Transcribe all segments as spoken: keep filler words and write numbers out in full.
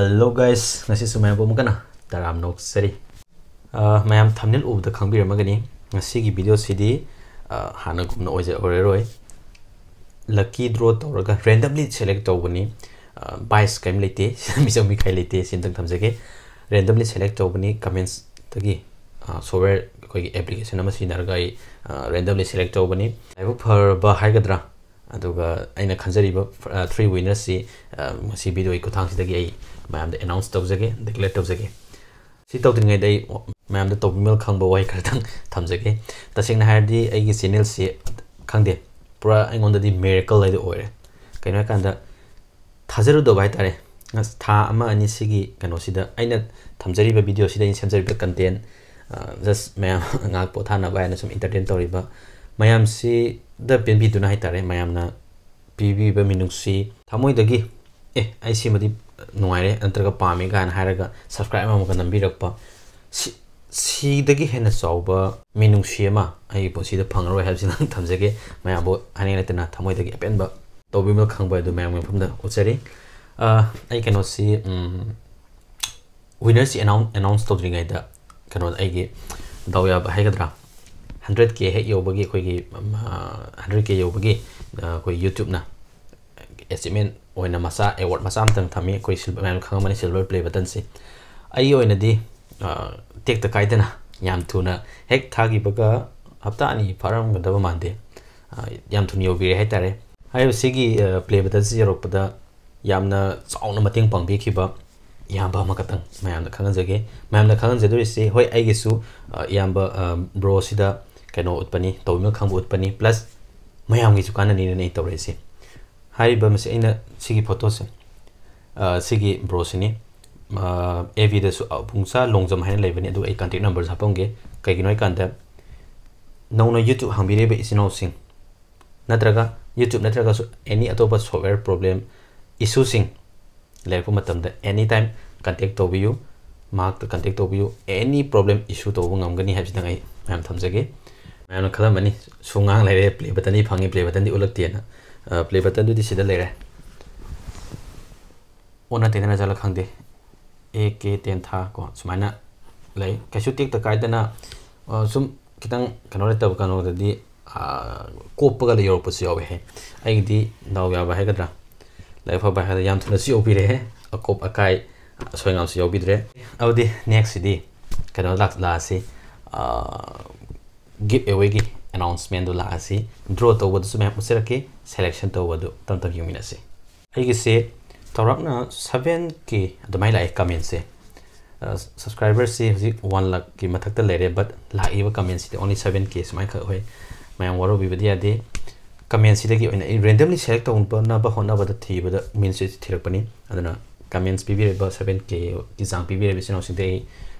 Hello guys, ꯉꯁꯤꯁꯨ ꯃꯌꯥꯝꯕꯨ ꯑꯃꯨꯛ ꯍꯟꯅ ꯇꯔꯥꯝꯅ ꯑꯣꯛꯆꯔꯤ꯫ ꯑ, ꯃꯌꯥꯝ thumbnail ꯎꯕꯗ ꯈꯪꯕꯤꯔꯝꯃꯒꯅꯤ, ꯉꯁꯤꯒꯤ video ꯁꯤꯗꯤ, ꯑ, ꯍꯥꯟꯅꯒꯨꯝꯅ ꯑꯣꯏꯖ-, ꯑꯣꯏꯔꯔꯣꯏ꯫ Lucky draw ꯇꯧꯔꯒ randomly select ꯇꯧꯕꯅꯤ꯫ ꯑ, bias ꯀꯔꯤꯝ ꯂꯩꯇꯦ, ꯃꯤꯆꯪ ꯃꯤꯈꯥꯏ ꯂꯩꯇꯦ, ꯁꯤ ꯑꯝꯇꯪ ꯊꯝꯖꯒꯦ꯫ Randomly select ꯇꯧꯕꯅꯤ comments ꯇꯒꯤ, ꯑ, software ꯑꯩꯈꯣꯏꯒꯤ application ꯑꯃ ꯁꯤꯖꯤꯟꯅꯔꯒ ꯑꯩ, ꯑ, randomly select ꯇꯧꯕꯅꯤ꯫ ꯂꯥꯏꯕꯛ ꯐꯔꯕ ꯍꯥꯏꯒꯗ꯭ꯔꯥ, ꯑꯗꯨꯒ ꯑꯩꯅ ꯈꯟꯖꯔꯤꯕ, ꯑ, three winners ꯁꯤ, ꯑ, ꯉꯁꯤ video ꯒꯤ ꯈꯨꯠꯊꯥꯡꯁꯤꯗꯒꯤ ꯑꯩ ꯃꯌꯥꯝꯗ announce ꯇꯧꯖꯒꯦ, declare ꯇꯧꯖꯒꯦ꯫ ꯁꯤ ꯇꯧꯗ꯭ꯔꯤꯉꯩꯗ ꯑꯩ ꯃꯌꯥꯝꯗ ꯇꯧꯕꯤꯃꯜ ꯈꯪꯕ ꯋꯥꯍꯩ ꯈꯔꯇꯪ ꯊꯝꯖꯒꯦ꯫ ꯇꯁꯦꯡꯅ ꯍꯥꯏꯔꯗꯤ ꯑꯩꯒꯤ channel ꯁꯤ, ꯈꯪꯗꯦ, ꯄꯨꯔꯥ ꯑꯩꯉꯣꯟꯗꯗꯤ miracle ꯍꯥꯏꯗꯣ ꯑꯣꯏꯔꯦ꯫ ꯀꯩꯅꯣ ꯍꯥꯏꯀꯥꯟꯗ, ꯊꯥꯖꯔꯨꯗꯕ ꯍꯥꯏꯇꯥꯔꯦ꯫ ꯉꯁ-, ꯊꯥ ꯑꯃ ꯑꯅꯤ ꯁꯤꯒꯤ ꯀꯩꯅꯣꯁꯤꯗ ꯑꯩꯅ ꯊꯝꯖꯔꯤꯕ video ꯁꯤꯗ, ꯑꯩꯅ ꯁꯦꯝꯖꯔꯤꯕ content, ꯑ, just ꯃꯌꯥꯝ ꯉꯥꯏꯍꯥꯛ ꯄꯣꯊꯥꯅꯕ ꯍꯥꯏꯅ ꯁꯨꯝ entertain ꯇꯧꯔꯤꯕ ꯃꯌꯥꯝꯁꯤꯗ ꯄꯦꯟꯕꯤꯗꯨꯅ ꯍꯥꯏꯇꯥꯔꯦ, ꯃꯌꯥꯝꯅ ꯄꯤꯕꯤꯕ ꯃꯤꯅꯨꯡꯁꯤ, ꯊꯃꯣꯏꯗꯒꯤ, "ꯑꯦ, ꯑꯩ ꯁꯤꯃꯗꯤ ꯅꯨꯡꯉꯥꯏꯔꯦ ꯅꯠꯇ꯭ꯔꯒ ꯄꯥꯝꯃꯦ" ꯀꯥꯏꯅ ꯍꯥꯏꯔꯒ subscribe ꯑꯃꯃꯨꯛꯀ ꯅꯝꯕꯤꯔꯛꯄ, ꯁꯤ-, ꯁꯤꯗꯒꯤ ꯍꯦꯟꯅ ꯆꯥꯎꯕ ꯃꯤꯅꯨꯡꯁꯤ ꯑꯃ ꯑꯩꯒꯤ ꯄꯨꯟꯁꯤꯗ ꯐꯪꯉꯔꯣꯏ ꯍꯥꯏꯕꯁꯤ ꯅꯪ ꯊꯝꯖꯒꯦ꯫ ꯃꯌꯥꯝꯕꯨ ꯍꯥꯏꯅꯤꯡ ꯂꯩꯇꯅ ꯊꯃꯣꯏꯗꯒꯤ ꯑꯄꯦꯟꯕ ꯇꯧꯕꯤꯃꯜ ꯈꯪꯕ ꯑꯗꯨ ꯃꯌꯥꯝꯒꯤ ꯃꯐꯝꯗ ꯎꯠꯆꯔꯤ꯫ ꯑ, ꯑꯩ ꯀꯩꯅꯣꯁꯤ, ꯎꯝ, winner ꯁꯤ announce, announce ꯇꯧꯗ꯭ꯔꯤꯉꯩꯗ ꯀꯩꯅꯣ, ꯑꯩꯒꯤ ꯗꯥꯎ ꯌꯥꯕ ꯍꯥꯏꯒꯗ꯭ꯔꯥ, hundred K ꯍꯦꯛ ꯌꯧꯕꯒꯤ ꯑꯩꯈꯣꯏꯒꯤ, ꯎꯝ, ꯑ, hundred K ꯌꯧꯕꯒꯤ, ꯑ, ꯑꯩꯈꯣꯏ YouTube ꯅ achievement ꯑꯣꯏꯅ ꯃꯆꯥ, award ꯃꯆꯥ ꯑꯃꯇꯪ ꯊꯝꯃꯤ꯫ ꯑꯩꯈꯣꯏ ꯁꯤꯜ-, ꯃꯌꯥꯝ ꯈꯪꯉꯝꯃꯅꯤ silver play button ꯁꯤ꯫ ꯑꯩꯒꯤ ꯑꯣꯏꯅꯗꯤ, ꯑ, ꯇꯦꯛꯇ ꯀꯥꯏꯗꯅ ꯌꯥꯝ ꯊꯨꯅ ꯍꯦꯛ ꯊꯥꯈꯤꯕꯒ ꯍꯞꯇꯥ ꯑꯅꯤ ꯐꯥꯔꯝꯒꯗꯕ ꯃꯥꯟꯗꯦ, ꯑ, ꯌꯥꯝ ꯊꯨꯅ ꯌꯧꯕꯤꯔꯦ ꯍꯥꯏꯇꯥꯔꯦ꯫ ꯍꯥꯏꯔꯤꯕ ꯁꯤꯒꯤ, ꯑ, play button ꯁꯤ ꯌꯧꯔꯛꯄꯗ ꯌꯥꯝꯅ ꯆꯥꯎꯅ ꯃꯇꯦꯡ ꯄꯥꯡꯕꯤꯈꯤꯕ ꯏꯌꯥꯝꯕ ꯑꯃꯈꯛꯇꯪ ꯃꯌꯥꯝꯗ ꯈꯪꯍꯟꯖꯒꯦ꯫ ꯃꯌꯥꯝꯗ ꯈꯪꯍꯟꯖꯗꯣꯔꯤꯁꯤ, ꯍꯣꯏ, ꯑꯩꯒꯤꯁꯨ, ꯑ, ꯏꯌꯥꯝꯕ, ꯑ, bro ꯁꯤꯗ ꯀꯩꯅꯣ ꯎꯠꯄꯅꯤ, ꯇꯧꯕꯤꯃꯜ ꯈꯪꯕ ꯎꯠꯄꯅꯤ, plus ꯃꯌꯥꯝꯒꯤꯁꯨ ꯀꯥꯟꯅꯅꯤꯅ ꯑꯩ ꯇꯧꯔꯛꯏꯁꯤ꯫ ꯍꯥꯏꯔꯤꯕ ꯃꯁꯤ ꯑꯩꯅ ꯁꯤꯒꯤ photo ꯁꯦ, ꯑ, ꯁꯤꯒꯤ bro ꯁꯤꯅꯤ꯫ ꯑ, F B ꯗꯁꯨ, ꯑ, ꯄꯨꯡꯆꯥ ꯂꯣꯡꯖꯝ ꯍꯥꯏꯅ ꯂꯩꯕꯅꯤ, ꯑꯗꯨꯒ ꯑꯩ contact number ꯁꯨ ꯍꯥꯞꯄꯝꯒꯦ꯫ ꯀꯩꯒꯤꯅꯣ ꯍꯥꯏꯀꯥꯟꯗ, ꯅꯧꯅ YouTube ꯍꯥꯡꯕꯤꯔꯤꯕ ꯏꯆꯤꯟ ꯏꯅꯥꯎꯁꯤꯡ, ꯅꯠꯇ꯭ꯔꯒ YouTube ꯅꯠꯇ꯭ꯔꯒꯁꯨ any ꯑꯇꯣꯞꯄ software problem issue ꯁꯤꯡ ꯂꯩꯔꯛꯄ ꯃꯇꯝꯗ anytime contact ꯇꯧꯕꯤꯌꯨ, ꯃꯍꯥꯛꯇ contact ꯇꯧꯕꯤꯌꯨ, any problem issue ꯇꯧꯕ ꯉꯝꯒꯅꯤ ꯍꯥꯏꯕꯁꯤꯗꯪ ꯑꯩ ꯃꯌꯥꯝ ꯊꯝꯖꯒꯦ꯫ ꯃꯌꯥꯝꯅ ꯈꯜꯂꯝꯃꯅꯤ, "ꯁꯨ ꯉꯥꯡ ꯂꯩꯔꯦ, play button ꯗꯤ ꯐꯪꯉꯤ, play button ꯗꯤ ꯎꯠꯂꯛꯇꯦꯅ"꯫ ꯑ, play button ꯗꯨꯗꯤ ꯁꯤꯗ ꯂꯩꯔꯦ꯫ ꯑꯣꯟꯅ ꯇꯩꯅꯔ ꯆꯠꯂ ꯈꯪꯗꯦ, ꯑꯦ ꯀꯦ ꯇꯦꯟꯊꯥ ꯀꯣ ꯁꯨꯃꯥꯏꯅ ꯂꯩ꯫ ꯀꯩꯁꯨ ꯇꯦꯛꯇ ꯀꯥꯏꯗꯅ, ꯑ, ꯁꯨꯝ ꯈꯤꯇꯪ ꯀꯩꯅꯣ ꯂꯩꯇꯕ ꯀꯩꯅꯣꯗꯗꯤ, ꯑ, ꯀꯣꯞꯄꯒ ꯌꯧꯔꯛꯄꯁꯨ ꯌꯥꯎꯋꯦ꯫ ꯑꯩꯒꯤꯗꯤ ꯗꯥꯎ ꯌꯥꯕ ꯍꯥꯏꯒꯗ꯭ꯔꯥ, ꯂꯥꯏꯕꯛ ꯐꯕ ꯍꯥꯏꯒꯗ꯭ꯔꯥ, ꯌꯥꯝ ꯊꯨꯅꯁꯨ ꯌꯧꯕꯤꯔꯛꯑꯦ, ꯑꯀꯣꯞ ꯑꯀꯥꯏ ꯑꯁꯣꯏ ꯑꯉꯥꯝꯁꯨ ꯌꯥꯎꯕꯤꯗ꯭ꯔꯦ꯫ ꯑꯗꯨꯗꯤ next ꯁꯤꯗꯤ ꯀꯩꯅꯣ ꯂꯥꯛ-, ꯂꯥꯛꯑꯁꯤ, ꯑ, ꯒꯤꯐ ꯑꯦꯋꯦꯒꯤ ꯑꯦꯅꯥꯎꯟꯁꯃꯦꯟꯗꯨ ꯂꯥꯛꯑꯁꯤ꯫ ꯗ꯭ꯔꯣ ꯇꯧꯕꯗꯨꯁꯨ ꯃꯌꯥꯝ ꯎꯠꯆꯔꯛꯀꯦ, ꯁꯦꯂꯦꯛꯁꯟ ꯇꯧꯕꯗꯨ ꯇꯞ ꯇꯞ ꯌꯦꯡꯃꯤꯟꯅꯁꯤ꯫ ꯑꯩꯒꯤꯁꯦ ꯆꯥꯎꯔꯥꯛꯅ seven K ꯑꯗꯨꯃꯥꯏꯅ ꯂꯥꯛꯑꯦ ꯀꯃꯦꯟꯁꯦ꯫ ꯑ, ꯁꯕꯁꯀ꯭ꯔꯥꯏꯕꯔꯁꯤ ꯍꯧꯖꯤꯛ one ꯂꯥꯛꯀꯤ ꯃꯊꯛꯇ ꯂꯩꯔꯦ, but ꯂꯥꯛꯏꯕ ꯀꯃꯦꯟꯁꯤꯗꯤ only seven K ꯁꯨꯃꯥꯏꯅ ꯈꯛ ꯑꯣꯏ꯫ ꯃꯌꯥꯝ ꯋꯥꯔꯧꯕꯤꯕꯗꯤ ꯌꯥꯗꯦ꯫ ꯀꯃꯦꯟꯁꯤꯗꯒꯤ ꯑꯣꯏꯅ ꯑꯩ randomly select ꯇꯧꯅꯕ ꯍꯣꯠꯅꯕꯗ ꯊꯤꯕꯗ ꯃꯤꯟꯁꯦ ꯊꯤꯔꯛꯄꯅꯤ꯫ ꯑꯗꯨꯅ ꯀꯃꯦꯟꯁ ꯄꯤꯕꯤꯔꯤꯕ seven Kꯒꯤ ꯆꯥꯡ ꯄꯤꯕꯤꯔꯤꯕ ꯏꯆꯤꯟ ꯏꯅꯥꯎꯁꯤꯡꯗꯒꯤ ꯑꯩ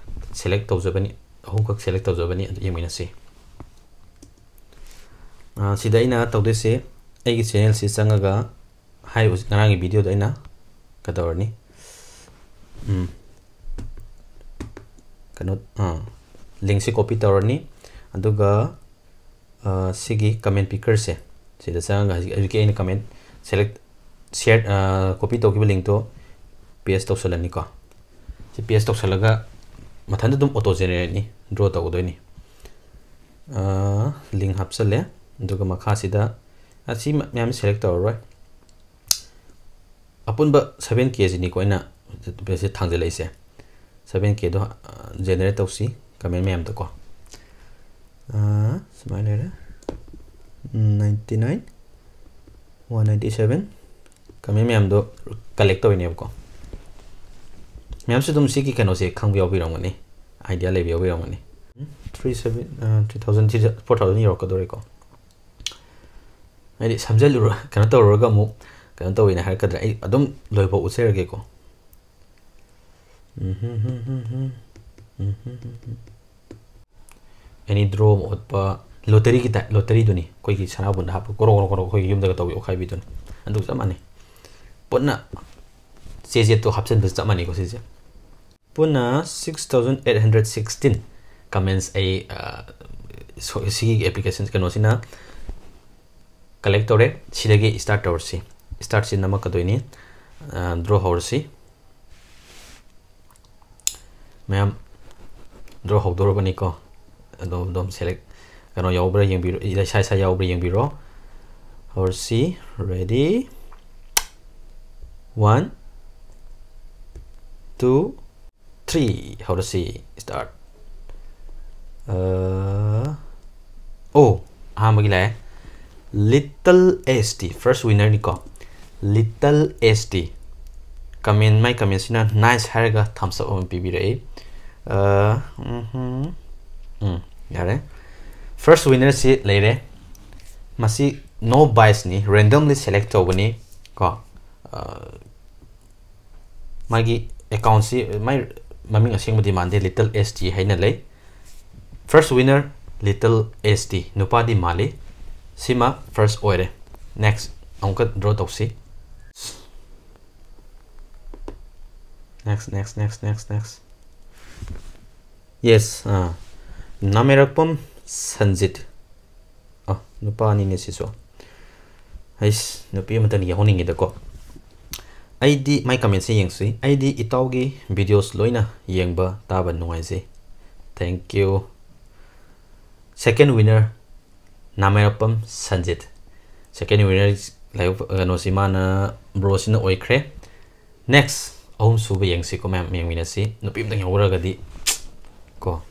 ꯁꯦꯂꯦꯛ ꯇꯧꯖꯕꯅꯤ, ꯑꯍꯨꯝꯈꯛ ꯁꯦꯂꯦꯛ ꯇꯧꯖꯕꯅꯤ, ꯑꯗꯨ ꯌꯦꯡꯃꯤꯟꯅꯁꯤ꯫ ꯑ, ꯁꯤꯗ ꯑꯩꯅ ꯇꯧꯗꯣꯏꯁꯦ, ꯑꯩꯒꯤ ꯆꯦꯅꯦꯜꯁꯤ ꯆꯪꯉꯒ ꯍꯥꯏꯔꯤꯕ ꯉꯔꯥꯡꯒꯤ ꯚꯤꯗꯤꯑꯣꯗ ꯑꯩꯅ ꯀꯩꯗꯧꯔꯅꯤ? ꯎꯝ꯫ ꯀꯩꯅꯣ, ꯑꯥ, ꯂꯤꯡꯁꯦ ꯀꯣꯄꯤ ꯇꯧꯔꯅꯤ꯫ ꯑꯗꯨꯒ, ꯑ, ꯁꯤꯒꯤ ꯀꯃꯦꯟ ꯄꯤꯀꯔꯁꯦ, ꯁꯤꯗ ꯆꯪꯉꯒ ꯍꯧꯖꯤꯛ, ꯍꯧꯖꯤꯛꯀꯤ ꯑꯩꯅ ꯀꯃꯦꯟ ꯁꯦꯂꯦꯛ, ꯁꯤꯌꯔ, ꯑ, ꯀꯣꯄꯤ ꯇꯧꯈꯤꯕ ꯂꯤꯡꯇꯣ ꯄꯦꯁ ꯇꯧꯁꯜꯂꯅꯤꯀꯣ꯫ ꯁꯤ ꯄꯦꯁ ꯇꯧꯁꯜꯂꯒ ꯃꯊꯟꯇ ꯑꯗꯨꯝ ꯑꯣꯇꯣ ꯖꯦꯅꯦꯔꯦꯠꯅꯤ, ꯗ꯭ꯔꯣ ꯇꯧꯒꯗꯣꯏꯅꯤ꯫ ꯑ, ꯂꯤꯡ ꯍꯥꯞꯆꯜꯂꯦ꯫ ꯑꯗꯨꯒ ꯃꯈꯥꯁꯤꯗ ꯑꯁꯤ ꯃ-, ꯃꯌꯥꯝ ꯁꯦꯂꯦꯛ ꯇꯧꯔꯔꯣꯏ꯫ ꯑꯄꯨꯟꯕ seven K ꯁꯤꯅꯤꯀꯣ ꯑꯩꯅ ꯁꯤ ꯊꯥꯡꯖꯜꯂꯛꯏꯁꯦ꯫ Seven Kꯗꯣ, ꯑ, ꯖꯦꯅꯦꯔꯦꯠ ꯇꯧꯁꯤ ꯀꯃꯦꯟ ꯃꯌꯥꯝꯗꯀꯣ꯫ ꯑ, ꯁꯨꯃꯥꯏꯅ ꯂꯩꯔꯦ꯫ Ninety nine, one ninety seven꯫ ꯀꯃꯦꯟ ꯃꯌꯥꯝꯗꯣ ꯀꯂꯦꯛ ꯇꯧꯔꯤꯅꯦꯕꯀꯣ꯫ ꯃꯌꯥꯝꯁꯨ ꯑꯗꯨꯝ ꯁꯤꯒꯤ ꯀꯩꯅꯣꯁꯦ ꯈꯪꯕ ꯌꯥꯎꯕꯤꯔꯝꯒꯅꯤ, ꯑꯥꯏꯗꯤꯌꯥ ꯂꯩꯕ ꯌꯥꯎꯕꯤꯔꯝꯒꯅꯤ꯫ Three seven, ꯑ, three thousand, four thousand ꯌꯧꯔꯛꯀꯗꯧꯔꯦꯀꯣ꯫ ꯍꯥꯏꯗꯤ ꯁꯝꯖꯜꯂꯨꯔ-, ꯀꯩꯅꯣ ꯇꯧꯔꯨꯔꯒ ꯑꯃꯨꯛ ꯀꯩꯅꯣ ꯇꯧꯋꯦꯅ ꯍꯥꯏꯔꯛꯀꯗ꯭ꯔꯥ? ꯑꯩ ꯑꯗꯨꯝ ꯂꯣꯏꯐꯥꯎ ꯎꯠꯆꯔꯒꯦꯀꯣ꯫ Any draw ꯑꯃ ꯎꯠꯄ, ꯂꯣꯇꯔꯤꯒꯤ ꯇꯥꯏꯞ, ꯂꯣꯇꯔꯤꯗꯨꯅꯤ, ꯑꯩꯈꯣꯏꯒꯤ ꯁꯅꯥꯕꯨꯟꯗ ꯍꯥꯞꯄ ꯀꯣꯔꯣ ꯀꯣꯔꯣ ꯀꯣꯔꯣ ꯑꯩꯈꯣꯏꯒꯤ ꯌꯨꯝꯗꯒ ꯇꯧꯕꯤ ꯑꯣꯈꯥꯏꯕꯤꯗꯨꯅꯤ, ꯑꯗꯨꯒ ꯆꯞ ꯃꯥꯟꯅꯩ꯫ ꯄꯨꯟꯅ ꯆꯦ ꯖꯦꯠꯇꯣ ꯍꯥꯞꯆꯤꯟꯕꯁꯨ ꯆꯞ ꯃꯥꯟꯅꯩꯀꯣ ꯁꯤꯁꯦ꯫ ꯄꯨꯟꯅ six thousand eight hundred sixteen comments ꯑꯩ, ꯑ, ꯁꯣ-, ꯁꯤꯒꯤ ꯑꯦꯄ꯭ꯂꯤꯀꯦꯁꯟ ꯀꯩꯅꯣꯁꯤꯅ ꯀꯂꯦꯛ ꯇꯧꯔꯦ꯫ ꯁꯤꯗꯒꯤ ꯁ꯭ꯇꯥꯔꯠ ꯇꯧꯔꯁꯤ꯫ ꯁ꯭ꯇꯥꯔꯠꯁꯤ ꯅꯝꯃꯛꯀꯗꯣꯏꯅꯤ꯫ ꯗ꯭ꯔꯣ ꯍꯧꯔꯁꯤ꯫ ꯃꯌꯥꯝ, ꯗ꯭ꯔꯣ ꯍꯧꯗꯣꯔꯕꯅꯤꯀꯣ꯫ ꯑꯗꯣꯝ ꯑꯗꯣꯝ ꯁꯦꯂꯦꯛ, ꯀꯩꯅꯣ ꯌꯥꯎꯕ꯭ꯔꯥ ꯌꯦꯡꯕꯤꯔꯣ, ꯏꯁꯥ ꯏꯁꯥ ꯌꯥꯎꯕ꯭ꯔꯥ ꯌꯦꯡꯕꯤꯔꯣ꯫ ꯍꯧꯔꯁꯤ꯫ Ready? One, two, three꯫ ꯍꯧꯔꯁꯤ꯫ Start꯫ ꯑ, ꯑꯣ, ꯑꯍꯥꯟꯕꯒꯤ ꯂꯥꯛꯑꯦ꯫ Little S T, first winner ꯅꯤꯀꯣ꯫ Little S T꯫ Comment, ꯃꯥꯏ comment ꯁꯤꯅ nice ꯍꯥꯏꯔꯒ thumbs up ꯑꯃ ꯄꯤꯕꯤꯔꯛꯏ꯫ ꯑ, ꯎꯝꯍꯨꯝ꯫ ꯎꯝ, ꯌꯥꯔꯦ꯫ First winner ꯁꯤ ꯂꯩꯔꯦ꯫ ꯃꯁꯤ no bias ꯅꯤ, randomly select ꯇꯧꯕꯅꯤ ꯀꯣ꯫ ꯑ, ꯃꯥꯒꯤ account ꯁꯤ, ꯃꯥꯏ ꯃꯃꯤꯡ ꯑꯁꯦꯡꯕꯗꯤ ꯃꯥꯟꯗꯦ, Little S T ꯍꯥꯏꯅ ꯂꯩ꯫ First winner, Little S T, ꯅꯨꯄꯥꯗꯤ ꯃꯥꯜꯂꯤ꯫ ꯁꯤꯃ first ꯑꯣꯏꯔꯦ꯫ Next ꯑꯃꯨꯛꯀ draw ꯇꯧꯁꯤ꯫ Next, next, next, next, next. Yes, ꯑꯥ, ꯅꯥꯃꯦꯔꯛꯄꯝ ꯁꯟꯖꯤꯠ꯫ ꯑ, ꯅꯨꯄꯥ ꯑꯅꯤꯅꯦ ꯁꯤꯁꯨ꯫ ꯍꯩꯁ, ꯅꯨꯄꯤ ꯑꯃꯇꯪ ꯌꯥꯎꯍꯟꯅꯤꯡꯉꯤꯗꯀꯣ꯫ ꯑꯩꯗꯤ ꯃꯥꯏ comment ꯁꯦ ꯌꯦꯡꯁꯤ꯫ "ꯑꯩꯗꯤ ꯏꯇꯥꯎꯒꯤ videos ꯂꯣꯏꯅ ꯌꯦꯡꯕ ꯇꯥꯕ ꯅꯨꯡꯉꯥꯏꯖꯩ꯫" Thank you꯫ Second winner, ꯅꯥꯃꯦꯔꯛꯄꯝ Sanjit. Second winner ꯂꯥꯏꯕꯛ-, ꯀꯩꯅꯣꯁꯤ ꯃꯥꯅ, bro ꯁꯤꯅ ꯑꯣꯏꯈ꯭ꯔꯦ꯫ Next, ꯑꯍꯨꯝꯁꯨꯕ ꯌꯦꯡꯁꯤꯀꯣ ꯃꯌꯥꯝ, ꯌꯦꯡꯃꯤꯟꯅꯁꯤ꯫ ꯅꯨꯄꯤ ꯑꯃꯇꯪ ꯌꯥꯎꯔꯒꯗꯤ ꯀꯣ꯫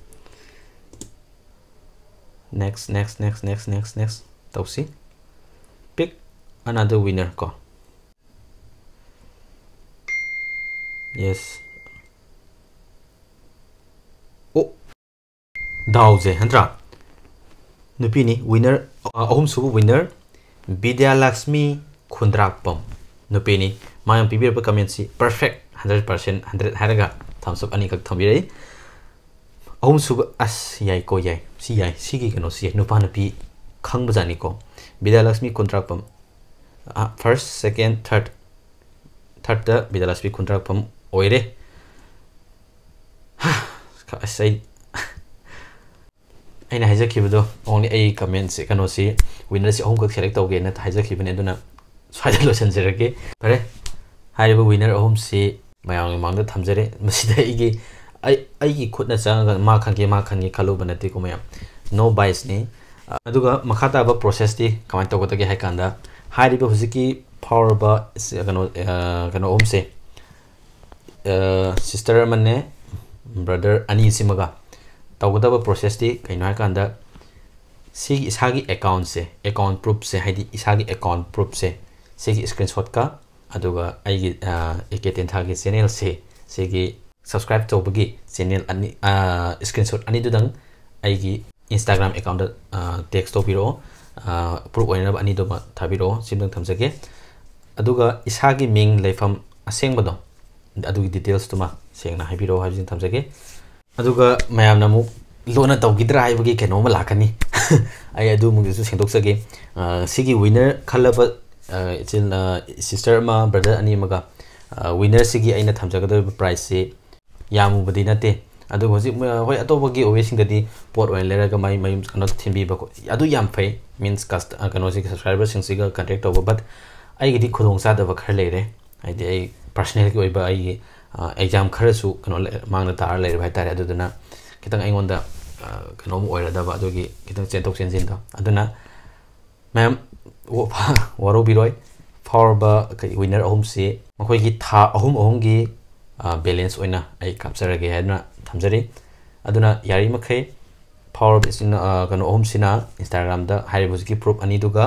Next, next, next, next, next, next ꯇꯧꯁꯤ꯫ Pick another winner ꯀꯣ꯫ Yes꯫ ꯑꯣ! ꯗꯥꯎꯁꯦ, ꯅꯠꯇ꯭ꯔꯥ? ꯅꯨꯄꯤꯅꯤ, winner, ꯑ, ꯑꯍꯨꯝꯁꯨꯕ winner, ꯕꯤꯗ꯭ꯌꯥꯂꯛꯁꯃꯤ ꯈꯨꯟꯗ꯭ꯔꯥꯛꯄꯝ꯫ ꯅꯨꯄꯤꯅꯤ꯫ ꯃꯥꯅ ꯄꯤꯕꯤꯔꯛꯄ comment ꯁꯤ perfect, hundred percent, hundred ꯍꯥꯏꯔꯒ thumbs up ꯑꯅꯤꯈꯛ ꯊꯝꯕꯤꯔꯛꯏ꯫ ꯑꯍꯨꯝꯁꯨꯕ, ꯑꯁ, ꯌꯥꯏꯀꯣ, ꯌꯥꯏ꯫ ꯁꯤ ꯌꯥꯏ꯫ ꯁꯤꯒꯤ ꯀꯩꯅꯣꯁꯤ ꯌꯥꯏ꯫ ꯅꯨꯄꯥ ꯅꯨꯄꯤ ꯈꯪꯕꯖꯥꯠꯅꯤꯀꯣ꯫ ꯕꯤꯗ꯭ꯌꯥꯂꯛꯁꯃꯤ ꯈꯨꯟꯗ꯭ꯔꯥꯛꯄꯝ꯫ ꯑ, first, second, third꯫ Third ꯇ ꯕꯤꯗ꯭ꯌꯥꯂꯛꯁꯃꯤ ꯈꯨꯟꯗ꯭ꯔꯥꯛꯄꯝ ꯑꯣꯏꯔꯦ꯫ ꯍꯥ, ꯑꯁ, ꯑꯩ, ꯑꯩꯅ ꯍꯥꯏꯖꯈꯤꯕꯗꯣ, only ꯑꯩ comment ꯁꯦ, ꯀꯩꯅꯣꯁꯤ, winner ꯁꯤ ꯑꯍꯨꯝꯈꯛ select ꯇꯧꯒꯦꯅ ꯍꯥꯏꯖꯈꯤꯕꯅꯦ, ꯑꯗꯨꯅ ꯁ꯭ꯋꯥꯏꯗ ꯂꯣꯏꯁꯤꯟꯖꯔꯒꯦ꯫ ꯐꯔꯦ, ꯍꯥꯏꯔꯤꯕ ꯋꯤꯅꯔ ꯑꯍꯨꯝꯁꯤ ꯃꯌꯥꯝꯒꯤ ꯃꯃꯥꯡꯗ ꯊꯝꯖꯔꯦ꯫ ꯃꯁꯤꯗ ꯑꯩꯒꯤ ꯑꯩ ꯑꯩꯒꯤ ꯈꯨꯠꯅ ꯆꯪꯉꯒ ꯃꯥ ꯈꯟꯒꯦ ꯃꯥ ꯈꯟꯒꯦ ꯈꯜꯂꯨꯕ ꯅꯠꯇꯦꯀꯣ ꯃꯌꯥꯝ, ꯅꯣ ꯕꯥꯏꯁꯅꯤ꯫ ꯑꯗꯨꯒ ꯃꯈꯥ ꯇꯥꯕ ꯄ꯭ꯔꯣꯁꯦꯁꯇꯤ ꯀꯃꯥꯏꯅ ꯇꯧꯒꯗꯒꯦ ꯍꯥꯏ ꯀꯥꯟꯗ, ꯍꯥꯏꯔꯤꯕ ꯍꯧꯖꯤꯛꯀꯤ ꯐꯥꯎꯔꯕ ꯀꯩꯅꯣ ꯀꯩꯅꯣ ꯑꯍꯨꯝꯁꯦ, ꯁꯤꯁꯇꯔ ꯑꯃꯅꯦ ꯕ꯭ꯔꯗꯔ ꯑꯅꯤꯁꯤꯃꯒ ꯇꯧꯒꯗꯕ ꯄ꯭ꯔꯣꯁꯦꯁꯇꯤ ꯀꯩꯅꯣ ꯍꯥꯏ ꯀꯥꯟꯗ, ꯁꯤꯒꯤ ꯏꯁꯥꯒꯤ ꯑꯦꯀꯥꯎꯟꯁꯦ, ꯑꯦꯀꯥꯎꯟ ꯄ꯭ꯔꯨꯞꯁꯦ, ꯍꯥꯏꯗꯤ ꯏꯁꯥꯒꯤ ꯑꯦꯀꯥꯎꯟ ꯄ꯭ꯔꯨꯞꯁꯦ, ꯁꯤꯒꯤ ꯁ꯭ꯀ꯭ꯔꯤꯟꯁꯣꯠꯀ ꯑꯗꯨꯒ ꯑꯩꯒꯤ ꯑꯦ ꯀꯦ ꯇꯦꯟꯊꯥꯒꯤ ꯆꯦꯅꯦꯜꯁꯦ, ꯁꯤꯒꯤ ꯁꯕꯁꯀ꯭ꯔꯥꯏꯞ ꯇꯧꯕꯒꯤ ꯆꯦꯅꯦꯜ ꯑꯅꯤ, ꯁ꯭ꯀ꯭ꯔꯤꯟꯁꯣꯠ ꯑꯅꯤꯗꯨꯗꯪ ꯑꯩꯒꯤ ꯏꯟꯁꯇꯥꯒ꯭ꯔꯥꯝ ꯑꯦꯀꯥꯎꯟꯗ ꯇꯦꯛꯁ ꯇꯧꯕꯤꯔꯛꯑꯣ꯫ ꯄ꯭ꯔꯨꯞ ꯑꯣꯏꯅꯕ ꯑꯅꯤꯗꯨꯃ ꯊꯥꯕꯤꯔꯛꯑꯣ, ꯁꯤꯝꯇꯪ ꯊꯝꯖꯒꯦ꯫ ꯑꯗꯨꯒ ꯏꯁꯥꯒꯤ ꯃꯤꯡ, ꯂꯩꯐꯝ ꯑꯁꯦꯡꯕꯗꯣ, ꯑꯗꯨꯒꯤ ꯗꯤꯇꯦꯜꯁꯇꯨꯃ ꯁꯦꯡꯅ ꯍꯥꯏꯕꯤꯔꯛꯑꯣ ꯍꯥꯏꯕꯁꯤ ꯊꯝꯖꯒꯦ꯫ ꯑꯗꯨꯒ ꯃꯌꯥꯝꯅ ꯑꯃꯨꯛ ꯂꯣꯟꯅ ꯇꯧꯈꯤꯗ꯭ꯔꯥ ꯍꯥꯏꯕꯒꯤ ꯀꯩꯅꯣꯝꯃ ꯂꯥꯛꯀꯅꯤ꯫ ꯑꯩ ꯑꯗꯨꯃꯨꯛꯇꯁꯨ ꯁꯦꯡꯗꯣꯛꯆꯒꯦ꯫ ꯁꯤꯒꯤ ꯋꯤꯅꯔ ꯈꯜꯂꯕ ꯏꯆꯤꯜ ꯁꯤꯁꯇꯔ ꯑꯃ ꯕ꯭ꯔꯗꯔ ꯑꯅꯤ ꯑꯃꯒ, ꯋꯤꯅꯔꯁꯤꯒꯤ ꯑꯩꯅ ꯊꯝꯖꯒꯗꯧꯔꯤꯕ ꯄ꯭ꯔꯥꯏꯖꯁꯤ ꯌꯥꯝꯃꯨꯕꯗꯤ ꯅꯠꯇꯦ꯫ ꯑꯗꯨꯕꯨ ꯍꯧꯖꯤꯛ ꯃ-, ꯍꯣꯏ, ꯑꯇꯣꯞꯄ ꯒꯤꯐ ꯑꯋꯦꯁꯤꯡꯗꯗꯤ ꯄꯣꯠ ꯑꯣꯏꯅ ꯂꯩꯔꯒ ꯃꯥꯏ ꯃꯌꯨꯝ ꯀꯩꯅꯣ ꯊꯤꯟꯕꯤꯕ ꯈꯣ-, ꯑꯗꯨ ꯌꯥꯝ ꯐꯩ꯫ ꯃꯤꯟꯁ ꯀꯁ-, ꯑ, ꯀꯩꯅꯣꯁꯤꯒ, ꯁꯕꯁꯀ꯭ꯔꯥꯏꯕꯔꯁꯤꯡꯁꯤꯒ ꯀꯟꯇꯦꯛ ꯇꯧꯕ꯫ ꯕꯠ ꯑꯩꯒꯤꯗꯤ ꯈꯨꯗꯣꯡꯆꯥꯗꯕ ꯈꯔ ꯂꯩꯔꯦ꯫ ꯍꯥꯏꯗꯤ ꯑꯩ ꯄꯔꯁꯅꯦꯜꯒꯤ ꯑꯣꯏꯕ ꯑꯩꯒꯤ, ꯑ, ꯑꯦꯛꯖꯥꯝ ꯈꯔꯁꯨ ꯀꯩꯅꯣ ꯂꯩ-, ꯃꯥꯡꯗ ꯇꯥꯔ ꯂꯩꯔꯕ ꯍꯥꯏ ꯇꯥꯔꯦ꯫ ꯑꯗꯨꯗꯨꯅ ꯈꯤꯇꯪ ꯑꯩꯉꯣꯟꯗ, ꯑ, ꯀꯩꯅꯣꯝ ꯑꯣꯏꯔꯗꯕ, ꯑꯗꯨꯒꯤ ꯈꯤꯇꯪ ꯆꯦꯟꯊꯣꯛ ꯆꯦꯟꯁꯤꯟꯗꯣ꯫ ꯑꯗꯨꯅ ꯃꯌꯥꯝ ꯋꯥ-, ꯋꯥꯔꯧꯕꯤꯔꯣꯏ꯫ ꯐꯥꯎꯔꯕ ꯀꯩ ꯋꯤꯅꯔ ꯑꯍꯨꯝꯁꯤ ꯃꯈꯣꯏꯒꯤ ꯊꯥ ꯑꯍꯨꯝ ꯑꯍꯨꯝꯒꯤ, ꯑ, ꯕꯦꯂꯦꯟꯁ ꯑꯣꯏꯅ ꯑꯩ ꯀꯥꯞꯆꯔꯒꯦ ꯍꯥꯏꯗꯨꯅ ꯊꯝꯖꯔꯤ꯫ ꯑꯗꯨꯅ ꯌꯥꯔꯤꯃꯈꯩ ꯐꯥꯎꯔꯕ ꯏꯆꯤꯟ, ꯑ, ꯀꯩꯅꯣ ꯑꯍꯨꯝꯁꯤꯅ ꯏꯟꯁꯇꯥꯒ꯭ꯔꯥꯝꯗ ꯍꯥꯏꯔꯤꯕ ꯍꯧꯖꯤꯛꯀꯤ ꯄ꯭ꯔꯨꯞ ꯑꯅꯤꯗꯨꯒ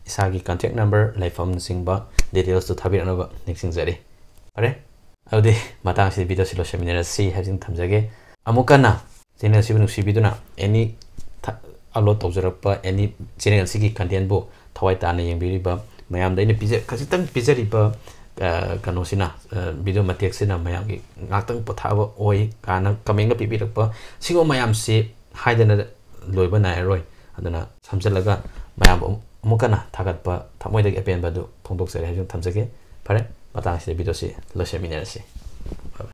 ꯏꯁꯥꯒꯤ ꯀꯟꯇꯦꯛ ꯅꯝꯕꯔ, ꯂꯩꯐꯝꯅꯆꯤꯡꯕ ꯗꯤꯇꯦꯜꯁꯇꯨ ꯊꯥꯕꯤꯔꯛꯅꯕ ꯅꯤꯡꯁꯤꯡꯖꯔꯤ꯫ ꯐꯔꯦ, ꯑꯗꯨꯗꯤ ꯃꯇꯥꯡꯁꯤꯗ ꯚꯤꯗꯤꯑꯣꯁꯤ ꯂꯣꯏꯁꯤꯟꯃꯤꯟꯅꯔꯁꯤ ꯍꯥꯏꯕꯁꯤꯃ ꯊꯝꯖꯒꯦ꯫ ꯑꯃꯨꯛ ꯍꯟꯅ ꯆꯦꯅꯦꯜꯁꯤꯕꯨ ꯅꯨꯡꯁꯤꯕꯤꯗꯨꯅ ꯑꯦꯅꯤ ꯊ-, ꯑꯞꯂꯣꯗ ꯇꯧꯖꯔꯛꯄ ꯑꯦꯅꯤ ꯆꯦꯅꯦꯜꯁꯤꯒꯤ ꯀꯟꯇꯦꯟꯕꯨ ꯊꯋꯥꯏ ꯇꯥꯅ ꯌꯦꯡꯕꯤꯔꯤꯕ ꯃꯌꯥꯝꯗ ꯑꯩꯅ ꯄꯤꯖ-, ꯈꯖꯤꯛꯇꯪ ꯄꯤꯖꯔꯤꯕ, ꯑ, ꯀꯩꯅꯣꯁꯤꯅ, ꯑ, ꯚꯤꯗꯤꯑꯣ ꯃꯇꯦꯛꯁꯤꯅ ꯃꯌꯥꯝꯒꯤ ꯉꯥꯛꯇꯪ ꯄꯣꯊꯥꯕ ꯑꯣꯏ ꯀꯥꯏꯅ ꯀꯃꯦꯟꯒ ꯄꯤꯕꯤꯔꯛꯄ ꯁꯤꯒꯨꯝꯕ ꯃꯌꯥꯝꯁꯤ ꯍꯥꯏꯗꯅ ꯂꯣꯏꯕ ꯅꯥꯏꯔꯔꯣꯏ꯫ ꯑꯗꯨꯅ ꯁꯝꯖꯜꯂꯒ ꯃꯌꯥꯝꯕꯨ ꯑꯃꯨꯛ, ꯑꯃꯨꯛ ꯍꯟꯅ ꯊꯥꯒꯠꯄ ꯊꯃꯣꯏꯗꯒꯤ ꯑꯄꯦꯟꯕ ꯑꯗꯨ ꯐꯣꯡꯗꯣꯛꯆꯔꯤ ꯍꯥꯏꯗꯨꯅ ꯊꯝꯖꯒꯦ꯫ ꯐꯔꯦ, ꯃꯇꯥꯡꯁꯤꯗ ꯚꯤꯗꯤꯑꯣꯁꯤ ꯂꯣꯏꯁꯤꯟꯃꯤꯟꯅꯔꯁꯤ꯫ Bye bye꯫